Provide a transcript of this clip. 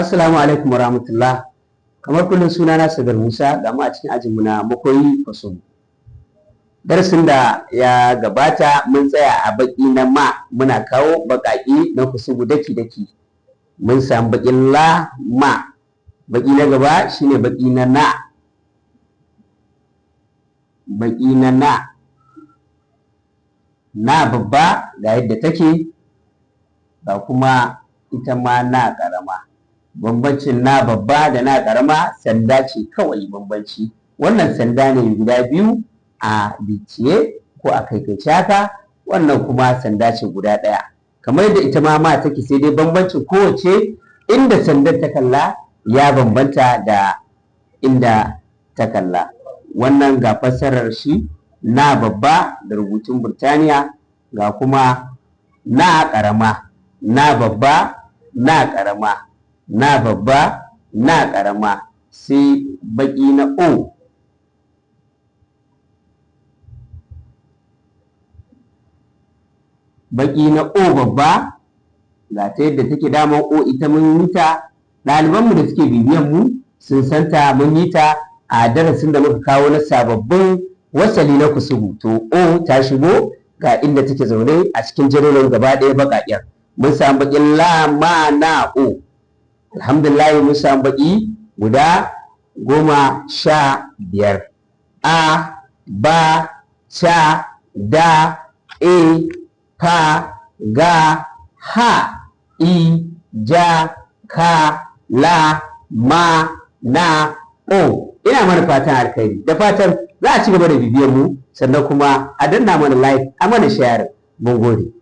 Assalamu alaikum warahmatullah. Kamar kullum, suna na Sagar Musa, ga mu a cikin ajinmu na Makoyi Faso. Darasin da ya gabata mun tsaya a baki na ma, muna kawo baƙaƙe na kusugu daki daki. Mun samu baƙin la, ma. Baƙi na gaba shine baƙi na na. Baƙi na na. Na babba ga yadda take, ga kuma ita ma na ƙarama. Bambancin na babba da na ƙarama sanda ce kawai bambanci. Wannan sanda ne guda biyu a gicciye ko a kaikaice haka, wannan kuma sanda ce guda ɗaya. Kamar yadda ita ma ma take, sai dai bambancin kowace inda sandar ta kalla ya bambanta da inda ta kalla. Wannan ga fassarar shi, na babba da rubutun Burtaniya, ga kuma na ƙarama, na babba, na ƙarama, na babba, na ƙarama. Sai baƙi na O. Baƙi na O babba ga ta yadda take. Daman O ita mun yi ta, ɗalibanmu da suke bibiyan mu sun san ta, mun yi ta a darasin da muka kawo na sababbin wasali na kusugu. To, O ta shigo, ga inda take zaune a cikin jadawalin gaba ɗaya baƙaƙen. Mun samu baƙin la, ma, na, O. Alhamdulillah, mun samu baƙi guda 15: a, ba, ca, da, e, fa, ga, ha, i, ja, ka, la, ma, na, o. Ina mana fatan alkhairi, da fatan za a ci gaba da bibiyar mu, sannan kuma a danna mana like, a mana share. Mun gode.